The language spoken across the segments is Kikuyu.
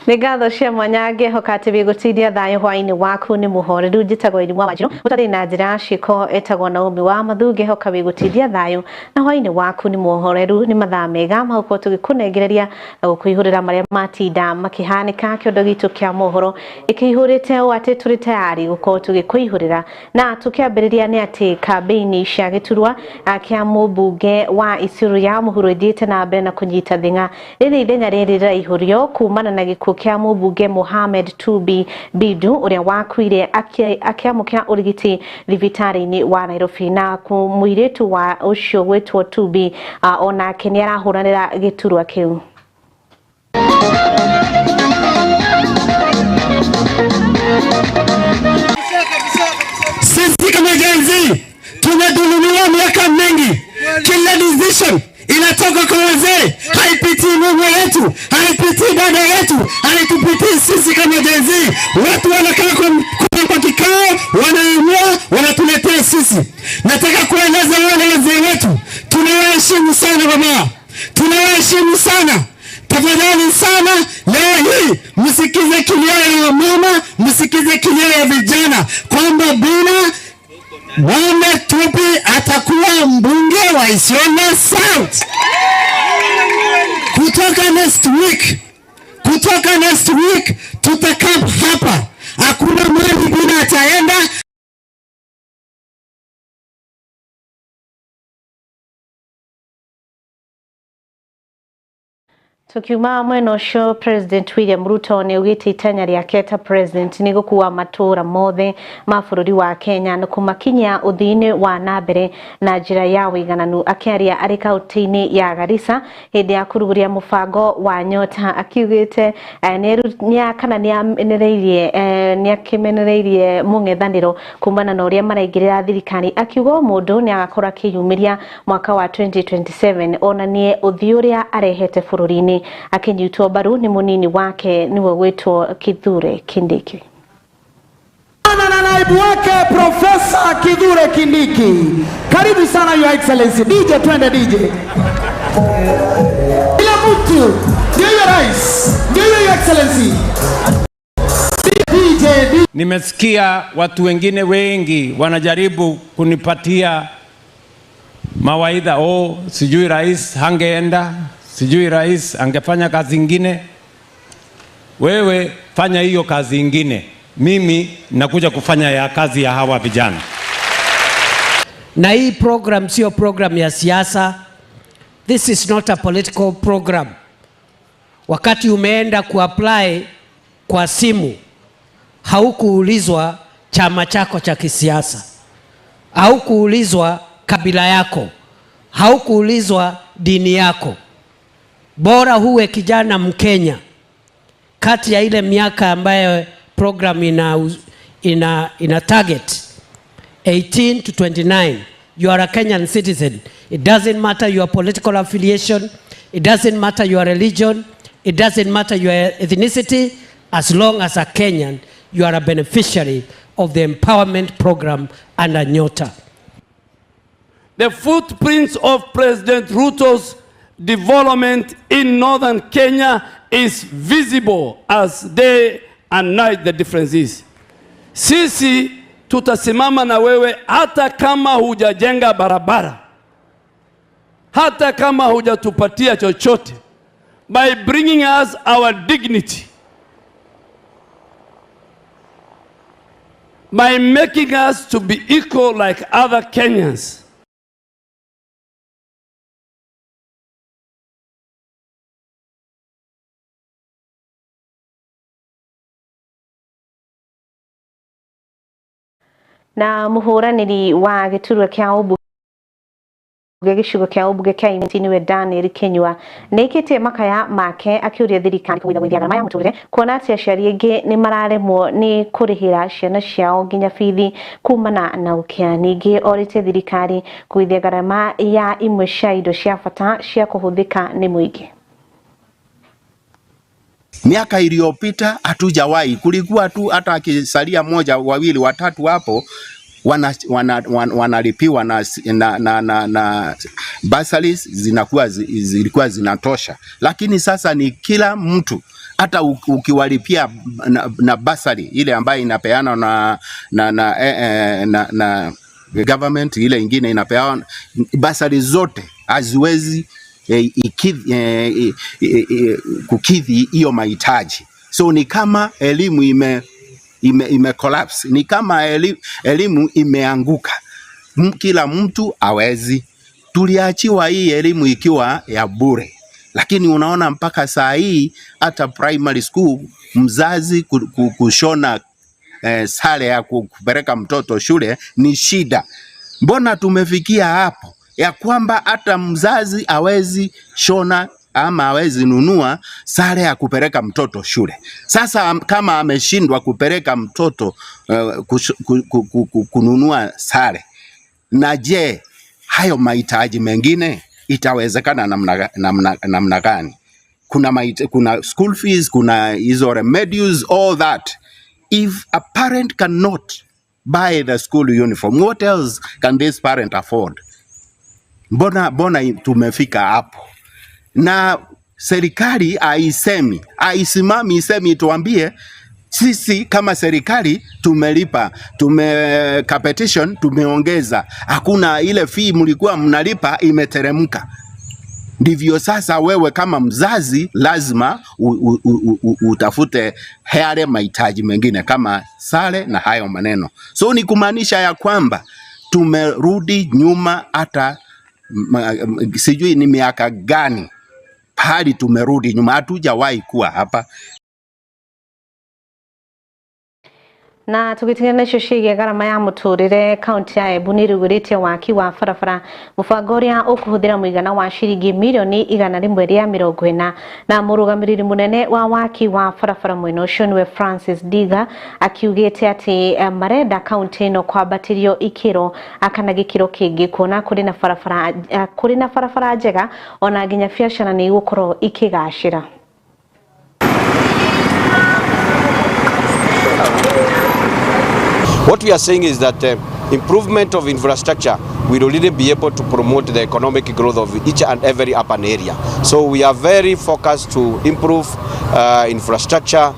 Nĩ ngatho cia mwanya ngĩhoka atĩ wĩgũtindia thayũ hwainĩ waku nĩ mũhoreru. Njĩtagwo Irimũ wa Wanjirũ, mũtarĩ na njĩra ya ciĩko etagwo Naomi wa Mathu. Ngĩhoka wĩgũtindia thayũ na hwainĩ waku nĩ mũhoreru. Nĩ mathaa mega magũkorwo tũgĩkũnengereria na gũkũihũrĩra marĩa matinda makĩhanĩka. Kĩondo gitũ kĩa mohoro ĩkĩihũrĩte ũũ atĩ tũrĩ tayari gũkorwo tũgĩkũihũrĩra, na tũkĩambĩrĩria nĩ atĩ kambĩini cia gĩturwa kĩa mũmbunge wa Isiolo ya mũhuro ithiĩte na mbere na kũnyita thing'a. Rĩrĩ ithenya rĩrĩ rĩraihũrio kumana na gĩkuũ kĩa mũmbunge Mohamed Tubi Bidu ũrĩa wakuire akĩamũkĩra ũrigiti thibitarĩ-inĩ wa Nairobi. Na mũirĩtu wa ũcio gwĩtwo Tubi onake nĩ arahũranĩra gĩturwa kĩu. Sisi kama Gen Z tumedhulumiwa miaka mingi. Kila decision inatoka kwa wazee, haipitii mume yetu, haipitii dada yetu, haitupitii sisi kama Gen Z. Watu wanakaa kwa kikao, wanaamua, wanatuletea sisi. Nataka kueleza wale wazee wetu, tunawaheshimu sana baba, tunawaheshimu sana. Tafadhali sana, leo hii msikize kilio ya mama, msikize kilio ya vijana kwamba bila Mohamed Tupi atakuwa mbunge wa Isiolo South kutoka next week. Kutoka next week tutakaa hapa, hakuna mahali bila ataenda. Tukiuma mwena ũcio, President William Ruto nĩ augĩte itanya rĩake ta president nĩ gũkua matũra mothe ma bũrũri wa Kenya na kũmakinyia ũthii-inĩ wa na mbere na njĩra ya ũigananu. Akĩaria arĩ kaunti-inĩ ya Garissa hĩndĩ ya kũrugũria mũbango wa Nyota, akiugĩte kana nĩ akĩmenereirie mũng'ethanĩro kumana na ũrĩa maraingĩrĩra thirikari, akiuga o mũndũ nĩ agakorwo akĩyumĩria mwaka wa 2027 onanie ũthii ũrĩa arehete bũrũri-inĩ, akinyitwo mbaru nĩ mũnini wake nĩwe gwĩtwo Kithure Kindiki. Na naibu wake Profesa Kithure Kindiki. Karibu sana Your Excellency. DJ, twende DJ. Kila mtu, ndio hiyo rais, ndio hiyo Your Excellency. DJ, DJ. Nimesikia watu wengine wengi wanajaribu kunipatia mawaidha, oh, sijui rais hangeenda, sijui rais angefanya kazi ingine. Wewe fanya hiyo kazi ingine, mimi nakuja kufanya ya kazi ya hawa vijana. Na hii program sio program ya siasa. This is not a political program. Wakati umeenda kuapply kwa simu, haukuulizwa chama chako cha kisiasa, haukuulizwa kabila yako, haukuulizwa dini yako. Bora huwe kijana Mkenya kati ya ile miaka ambayo program ina target 18 to 29, you are a Kenyan citizen. It doesn't matter your political affiliation, it doesn't matter your religion, it doesn't matter your ethnicity. As long as a Kenyan, you are a beneficiary of the empowerment program under Nyota. The footprints of President Ruto's development in northern Kenya is visible as day and night. The difference is, sisi tutasimama na wewe hata kama hujajenga barabara, hata kama hujatupatia chochote, by bringing us our dignity, by making us to be equal like other Kenyans. Na mũhũranĩri wa gĩturwa kĩa ũmbunge gĩcigo kĩa ũmbunge kĩa Imenti nĩwe Daniel Kinyua nĩ aikĩtie makaya make akĩũria thirikari kũgũithia gharama ya mũtũrĩre, kuona atĩ aciari aingĩ nĩ mararemwo nĩ kũrĩhĩra ciana ciao nginya bithi kumana na ũkĩa. Ningĩ orĩtie thirikari kũgũithia gharama ya imwe cia indo cia bata cia kũhũthĩka nĩ mũingĩ. Miaka iliyopita hatujawahi, kulikuwa tu hata akisalia moja wawili watatu hapo wanalipiwa na bursaries zinakuwa zilikuwa zinatosha, lakini sasa ni kila mtu Hata ukiwalipia na basari ile ambayo inapeana na government, ile ingine inapeana basari, zote haziwezi kukidhi hiyo mahitaji. So ni kama elimu ime collapse, ni kama elimu imeanguka. Kila mtu awezi. Tuliachiwa hii elimu ikiwa ya bure, lakini unaona mpaka saa hii hata primary school mzazi kushona sare ya kupeleka mtoto shule ni shida. Mbona tumefikia hapo ya kwamba hata mzazi awezi shona ama awezi nunua sare ya kupeleka mtoto shule? Sasa kama ameshindwa kupeleka mtoto kununua sare, na je, hayo mahitaji mengine itawezekana namna gani? Kuna school fees, kuna hizo remedies, all that. If a parent cannot buy the school uniform, what else can this parent afford? Mbona tumefika hapo? Na serikali haisemi, haisimami isemi ituambie sisi kama serikali tumelipa, tume capitation tumeongeza, hakuna ile fee mlikuwa mnalipa imeteremka. Ndivyo sasa wewe kama mzazi lazima utafute yale mahitaji mengine kama sare na hayo maneno. So ni kumaanisha ya kwamba tumerudi nyuma hata sijui ni miaka gani pahali tumerudi nyuma, hatujawahi kuwa hapa. Na tugitigana nacio ciĩgiĩ garama ya mũtũrĩre, kaunti ya Embu nĩ ĩrugũrĩtie waki wa barabara, mũbango ũrĩa ũkũhũthĩra mũigana wa ciringi mirioni 140, na mũrũgamĩrĩri mũnene wa waki wa barabara mwena ũcio nĩwe Francis Diga akiugĩte atĩ marenda kaunti ĩno kwambatĩrio ikĩro kana gĩkĩro kĩngĩ, kuona kũrĩ na barabara njega ona nginya biacara nĩ igũkorwo ikĩgacĩra. What we are saying is that improvement of infrastructure will really be able to promote the economic growth of each and every urban area. So we are very focused to improve infrastructure,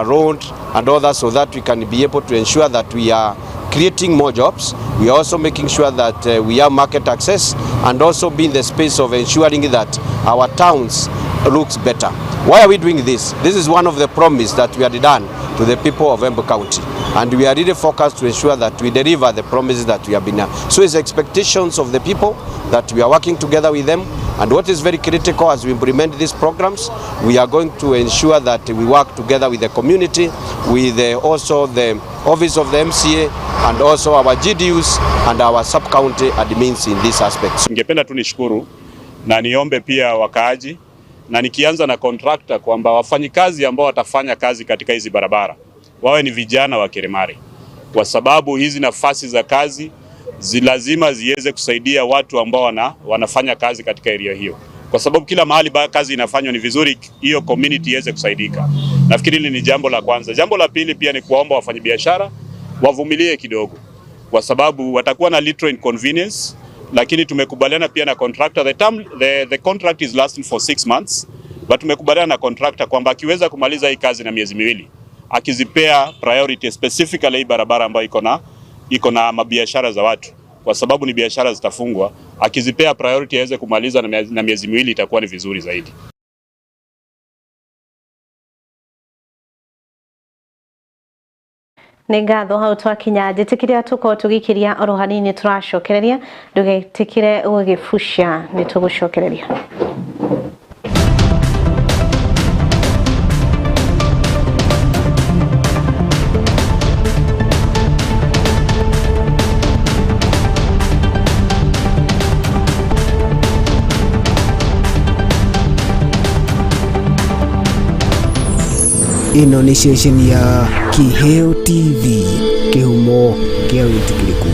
road and others, so that we can be able to ensure that we are creating more jobs. We are also making sure that we have market access and also be in the space of ensuring that our towns looks better. Why are we doing this? This is one of the promise that we had done to the people of Embu County. And we are really focused to ensure that we deliver the promises that we have been. So it's expectations of the people that we are working together with them. And what is very critical as we implement these programs, we are going to ensure that we work together with the community, with also the office of the MCA, and also our GDUs and our sub-county admins in this aspect. Ningependa tu nishukuru na niombe pia wakaaji, na nikianza na contractor, kwamba wafanyikazi ambao watafanya kazi katika hizi barabara wawe ni vijana wa Kirimari, kwa sababu hizi nafasi za kazi lazima ziweze kusaidia watu ambao wanafanya kazi katika area hiyo, kwa sababu kila mahali kazi inafanywa ni vizuri hiyo community iweze kusaidika. Nafikiri hili ni jambo la kwanza. Jambo la pili pia ni kuwaomba wafanyabiashara wavumilie kidogo, kwa sababu watakuwa na little inconvenience, lakini tumekubaliana pia na contractor, the contract is lasting for 6 months, but tumekubaliana na contractor kwamba akiweza kumaliza hii kazi na miezi 2, akizipea priority specifically hii barabara ambayo iko na mabiashara za watu, kwa sababu ni biashara zitafungwa, akizipea priority aweze kumaliza na miezi 2 itakuwa ni vizuri zaidi. Nĩ ngatho. Hau twakinya njĩtĩkĩria tũkorwo tũgĩkĩria oro hanini, tũracokereria, ndũgetĩkĩre gũgĩbucia, nĩ tũgũcokereria. Ĩno nĩ ceceni ya Kiheo TV, kĩhumo kĩa wĩtĩkĩrĩku.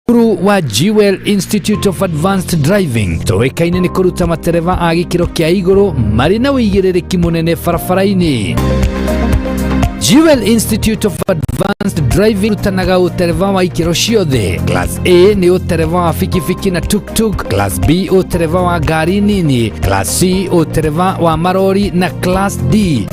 Cukuru wa Jewel Institute of Advanced Driving toĩkaine nĩ kũruta matereba a gĩkĩro kĩa igũrũ marĩ na ũigĩrĩrĩki mũnene barabara-inĩ. Jewel Institute of Advanced Driving rutanaga ũtereba wa ikĩro ciothe. Class A nĩ ũtereba wa bikibiki na tuktuk, Class B ũtereba wa ngari nini, Class C ũtereba wa marori na Class D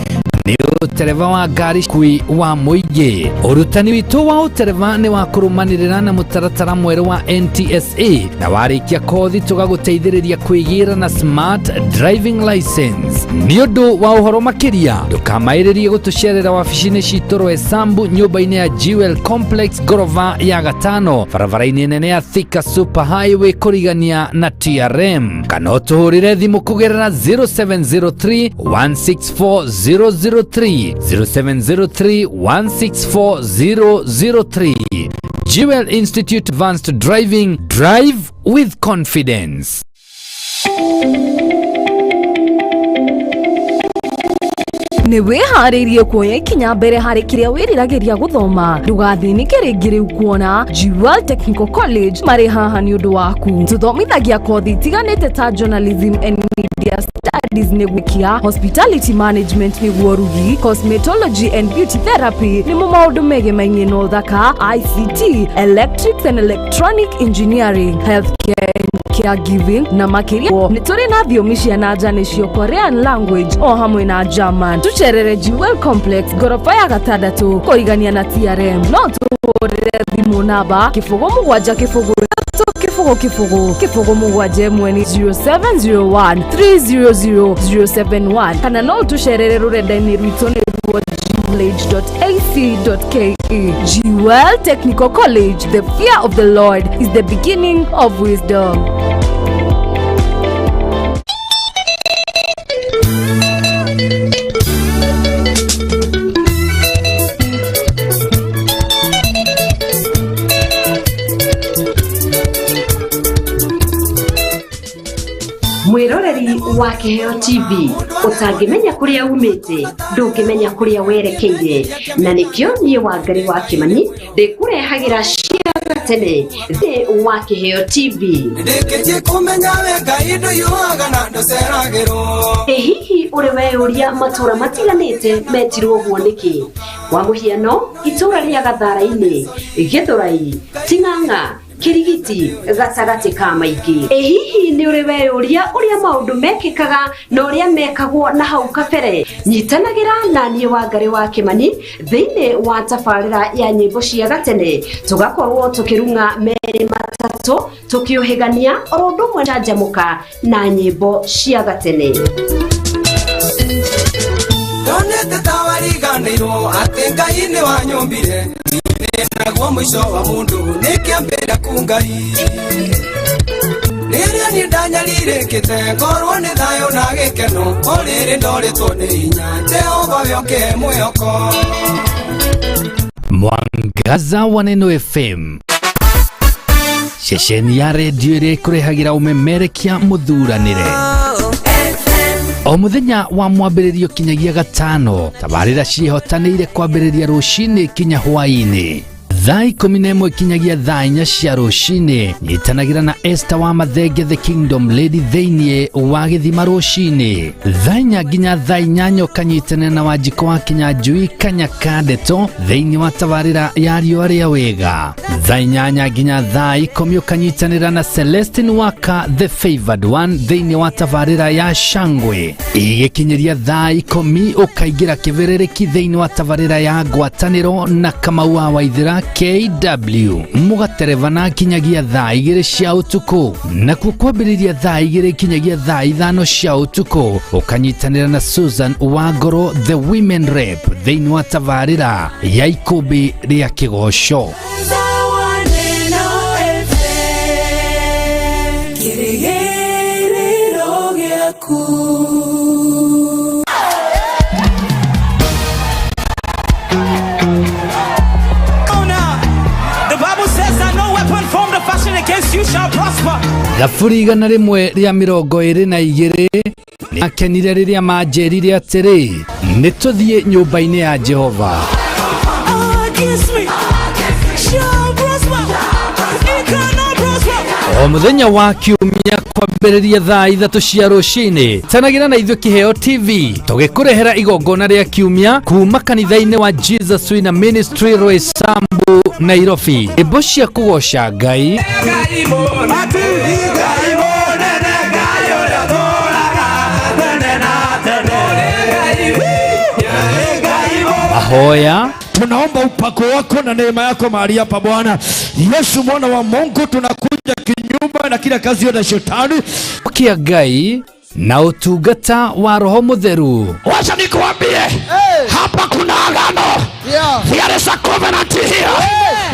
nĩ ũtereba wa ngari kui wa mũingĩ. Ũrutani witũ wa ũtereba nĩ wa kũrũmanĩrĩra na mũtaratara mwerũ wa NTSA na warĩkia kothi tũgagũteithĩrĩria kwĩgĩra na smart driving license. Nĩ ũndũ wa ũhoro makĩria ndũkamaĩrĩrie gũtũcerera wabici-inĩ citũ Roysambu nyũmba-inĩ ya Jewel Complex ngorova ya gatano barabara-inĩ nene ya Thika Super Highway kũrigania na TRM kana ũtũhũrĩre thimũ kũgerera 0703 164 003 0703 164 003. Jewel Institute Advanced Driving. Drive with confidence. Nĩ wĩharĩirie kuoya ikinya mbere harĩ kĩrĩa wĩriragĩria gũthoma. Ndũgathĩnĩke rĩngĩ rĩu kuona Jewel Technical College marĩ haha nĩ ũndũ waku. Tũthomithagia kothi itiganĩte ta journalism and media studies nĩguo hospitality management nĩguo rugi, cosmetology and beauty therapy nĩmo maũndũ megemainie na ũthaka, ICT, electrics and electronic engineering, healthcare and caregiving na makĩria. Nĩ tũrĩ na thiomi cia na nja nĩcio Korean language o hamwe na German. Tũcerere Jewel Complex ngoroba ya gatandatũ kũrigania na TRM. No tũhũrĩre thimũ namba 0770 0 0 0 0 7 nĩ 0701 300 071 kana no ũtũcerere rũrenda-inĩ rwitũ nĩruo college.ac.ke. Jewel Technical College, the fear of the Lord is the beginning of wisdom. Mwiroreri wa Kiheo TV, utangimenya kuria umite ndungimenya kuria werekeire, na nikio nie Wangari wa Kimani ndikurehagira cia gatene thi wa Kiheo TV. Ndĩkĩtie kũmenya we Ngai ndũiyũaga na ndũceragĩrwo. Ĩ hihi ũrĩ weyũria matũra matiganĩte metirwo ũguo nĩkĩ? Kwa mũhiano, itũra rĩa Gathara-inĩ, Gĩthũrai, Ting'ang'a, Kirigiti gatagatĩ ka maingĩ. Ĩ hihi nĩ ũrĩ weyũria ũrĩa maũndũ mekĩkaga na ũrĩa mekagwo na hau kabere? Nyitanagĩra na niĩ Wangari wa Kimani thĩinĩ wa tabarĩra ya nyĩmbo cia gatene, tũgakorwo tũkĩrung'a merĩ matatũ tũkĩũhĩgania oro ũndũ ũmwe canjamũka na nyĩmbo cia gatene. Ndonete ta wariganĩirwo atĩ Ngai nĩ wanyũmbire, naguo mũico wa mũndũ nĩ kĩambĩrĩria ku Ngai. Rĩrĩa niĩ ndanyarirĩkĩte ngorwo nĩ thayũ na gĩkeno, o rĩrĩ ndorĩtwo nĩ hinya, Jehova we ũkĩhe mwĩhoko. Mwangaza wa Neno FM, ceceni ya redio ĩrĩa ĩkũrehagĩra ũmemerekia mũthuranĩre o mũthenya wa mwambĩrĩrio kinyagia gatano. Tabarĩra ciĩhotanĩire kwambĩrĩria rũcinĩ kinya hwaĩ-inĩ thaa 11 kinyagia thaa 4 cia rũcinĩ. Nyitanagĩra na Esther wa Mathenge, the Kingdom Lady, thĩinĩ wa gĩthima rũcinĩ thaa 4 nginya thaa 8, ũkanyitanĩra na Wanjikũ wa Kinyanjui Kanyaka Ndeto thĩinĩ wa tabarĩra ya riũa rĩa wega. Thaa 8 nginya thaa 10 ũkanyitanĩra na Celestine Waka, the favored one, thĩinĩ wa tabarĩra ya Shangwe. Igĩkinyĩria thaa 10 ũkaingĩra kĩbĩrĩrĩki thĩinĩ wa tabarĩra ya ngwatanĩro na Kamau wa Waithĩra KW, mũgaterebana kinyagia thaa 2 cia ũtukũ. Nakuo kwambĩrĩria thaa 2 kinyagia thaa 5 cia ũtukũ ũkanyitanĩra na Susan Wangoro, the women rep, thĩinĩ wa tabarĩra ya ikũmbĩ rĩa kĩgoco. Kĩrĩgĩrĩro gĩaku. The Bible says that no weapon formed or fashioned against you shall prosper. Thaburi 122 nĩakenire rĩrĩa manjĩrire atĩrĩ, nĩ tũthiĩ nyũmba-inĩ ya Jehova. Against me shall prosper. It cannot prosper. O mũthenya wa kiumia. Kwambĩrĩria thaa 3 cia rũcinĩ, tanagĩra na ithuĩ Kĩheo TV tũgĩkũrehera igongona rĩa kiumia kuma kanitha-inĩ wa Jesus Winner Ministry, Roysambu, Nairobi. Nyĩmbo cia kũgoca Ngai, mahoya, Tunaomba upako wako na neema yako mahali hapa Bwana Yesu mwana wa Mungu, tunakuja kinyume na kila kazi yote ya shetani. Kia Ngai na ũtungata wa Roho Mũtheru. Wacha nikuambie, hapa kuna agano. There is a covenant here.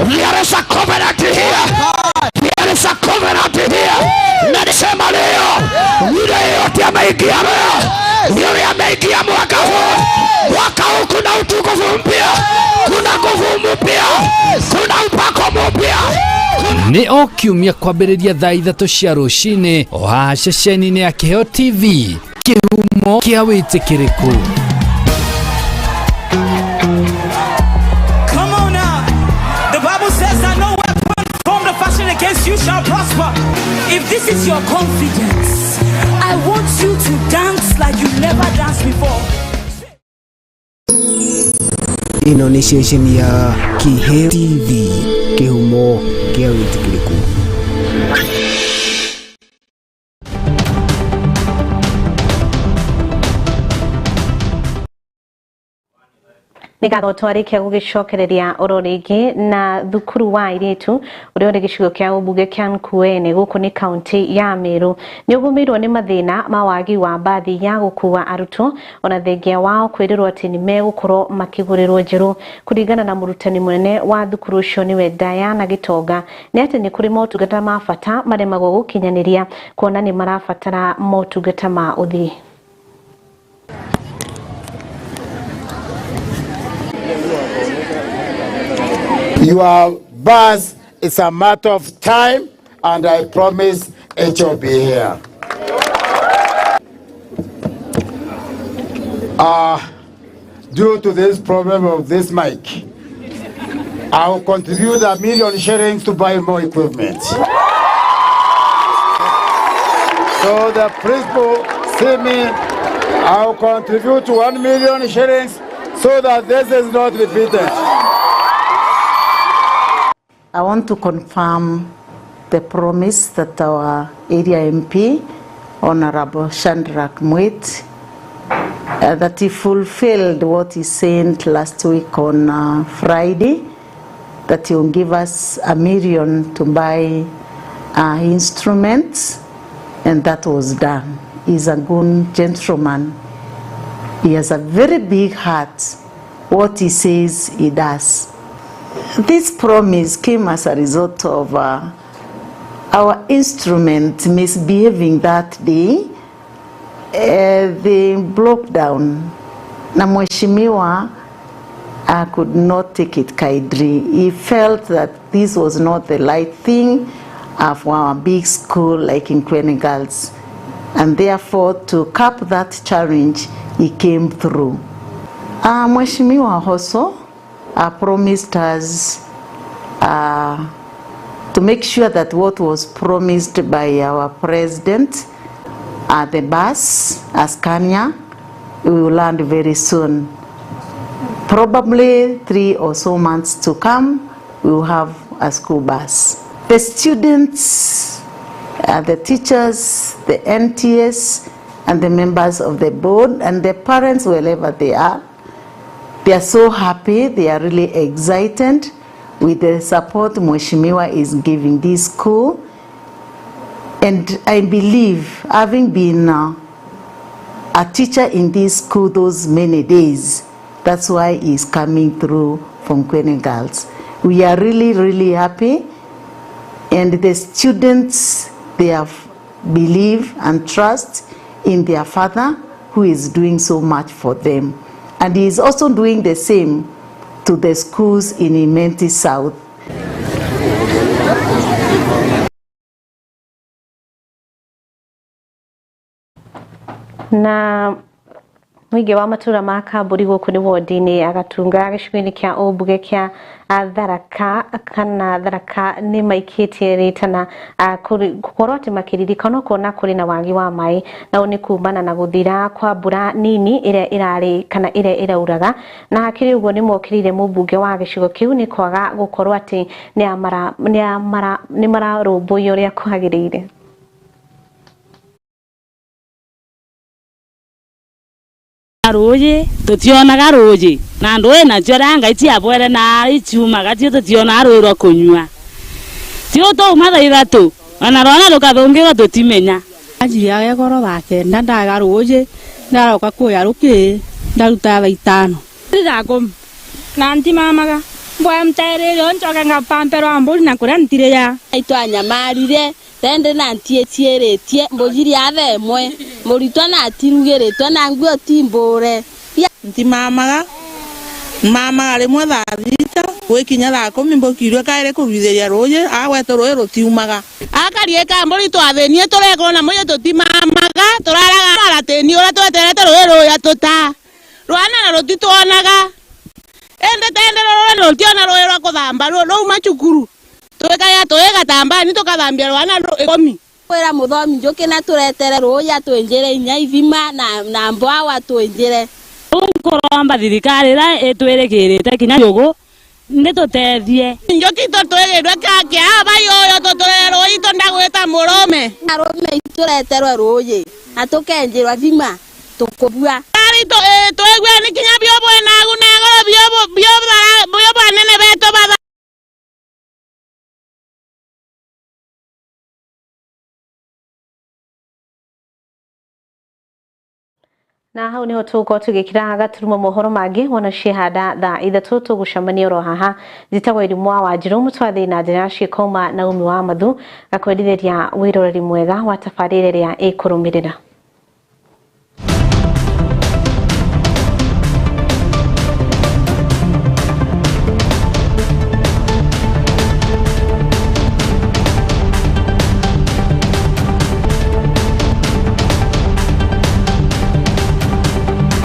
There is a covenant here. There is a covenant here. Na nisema leo, yule yeyote ameingia leo, yule ameingia mwaka huu, mwaka huu kuna utukufu mpya, kuna nguvu mpya, kuna upako mpya. Nĩ o kiumia kwambĩrĩria thaa 3 cia rũcinĩ, o haha ceceni-inĩ ya Kĩheo TV, kĩhumo kĩa wĩtĩkĩrĩku. Come on now. The Bible says that no weapon formed or fashioned against you shall prosper. If this is your confidence, I want you to dance like you never danced before. Ĩno nĩ ceceni ya Kĩheo TV, kĩhumo kĩa wĩtĩkĩrĩku. Nĩ ngatho twarĩkia gũgĩcokereria oro rĩngĩ. Na thukuru wa airĩtu ũrĩa ũrĩ gĩcigo kĩa ũmbunge kĩa Nkuene gũkũ nĩ kaunti ya Meru nĩ ũgũmĩirwo nĩ mathĩna ma wagi wa mbathi ya gũkua arutwo, ona thengia wao kwĩrĩrwo atĩ nĩ megũkorwo makĩgũrĩrwo njerũ. Kũringana na mũrutani mũnene wa thukuru ũcio, nĩwe Diana Gĩtonga, nĩ atĩ nĩ kũrĩ motungata ma bata maremagwo gũkinyanĩria kuona nĩ marabatara motungata ma ũthii. Your bus is a matter of time, and I promise it will be here. Due to this problem of this mic, I will contribute 1 million shillings to buy more equipment. So the principal see me, I will contribute 1 million shillings so that this is not repeated. I want to confirm the promise that our area MP, Honorable Shadrack Mwit, that he fulfilled what he said last week on Friday, that he will give us 1 million to buy instruments, and that was done. He's a good gentleman. He has a very big heart. What he says, he does. This promise came as a result of our instrument misbehaving that day. They broke down. Na mheshimiwa could not take it kindly. He felt that this was not the right thing for our big school like Nkuene Girls. And therefore, to cap that challenge, he came through. Mheshimiwa also promised us to make sure that what was promised by our president, the bus, Scania, we will land very soon. Probably 3 or so months to come, we will have a school bus. The students, the teachers, the NTS, and the members of the board, and the parents wherever they are so happy, they are really excited with the support Mheshimiwa is giving this school. And I believe, having been a teacher in this school those many days, that's why he's coming through from Nkuene Girls. We are really, really happy. And the students, they have belief and trust in their father, who is doing so much for them. And he is also doing the same to the schools in Imenti South. Na Mũingĩ wa matũra ma Kambũri gũkũ nĩ wodi-inĩ ya Gatunga gĩcigo-inĩ kĩa ũmbunge kĩa Tharaka kana Tharaka nĩ maikĩtie rĩtana gũkorwo atĩ makĩririkana kuona kũrĩ na wagi wa maĩ, na ũũ nĩ kumana na gũthira kwa mbura nini ĩrĩa ĩrarĩ kana ĩrĩa ĩrauraga, na hakĩrĩ ũguo nĩ mokĩrĩire mũmbunge wa gĩcigo kĩu nĩ kwaga gũkorwo atĩ nĩ mararũmbũiyo ũrĩa kwagĩrĩire. Rũĩ tũtionaga rũĩ na ndũĩ nacio ranga iciabwere na iciumaga cio tũtionaga rũĩ rwa kũnyua tio twauma thaa ithatũ ona rwana rũkathũngĩrwo tũtimenya. Anjiriaga goro thaa kenda ndaga rũĩ ndaroka kuoya rũkĩ ndaruta thaa itano thaa kumi na ntimamaga mbwa mtaerere njoke ngapamperwa mbũri na kũrĩa ntirĩya. Itwanyamarire tende na ntiĩciĩrĩtie mbũjiri athe ĩmwe mũritwa na atirugĩrĩtwe na nguo ti mbũre. Ntimamaga mamaga rĩmwe thaa thita gwĩkinya thaa kumi mbũkirwe kaĩrĩ kũruithĩria rũĩ agwetwo rũĩ rũtiumaga. Akarie ka mbũri twathĩnie tũrekwo na mũyũ tũtimamaga tũraraga maratĩni ũrĩa tweterete rũĩ rũya tũta rwana na rũtituonaga ende tende rũĩ rũtiona rũĩ rwa kũthamba rũuma cukuru twĩkaya twĩgatambani tũkathambia rwana ĩkomi. Kwĩra mũthomi njũkĩ na tũretere rũĩ atwĩnjĩre inya ithima na mbwawa twĩnjĩre. Kũromba thirikari ĩrĩa ĩtwĩrĩkĩrĩte kinya njũgũ nĩ tũteithie. Njũkĩ tũtwĩrĩrwe kĩa bayoyo tũtũrere rũĩ tondagwĩta mũrũme. Arũme itũreterwe rũĩ na tũkenjĩrwa thima tũkũbua. Twĩgue nĩ kinya biobwe nagu nagoro biobwa nene betũ batha. Na hau niho tũgũkorwo tũgĩkĩra gaturumo mohoro mangĩ wona ciehanda thaa ithatũ tũgũcemania oro haha. Njĩtagwo Irimũ wa Wanjirũ mũtwathĩ na njĩra ya ciĩkoma na umi wa mathu gakwendithĩria wĩroreri mwega wa tabarĩra ĩrĩa ĩkũrũmĩrĩra.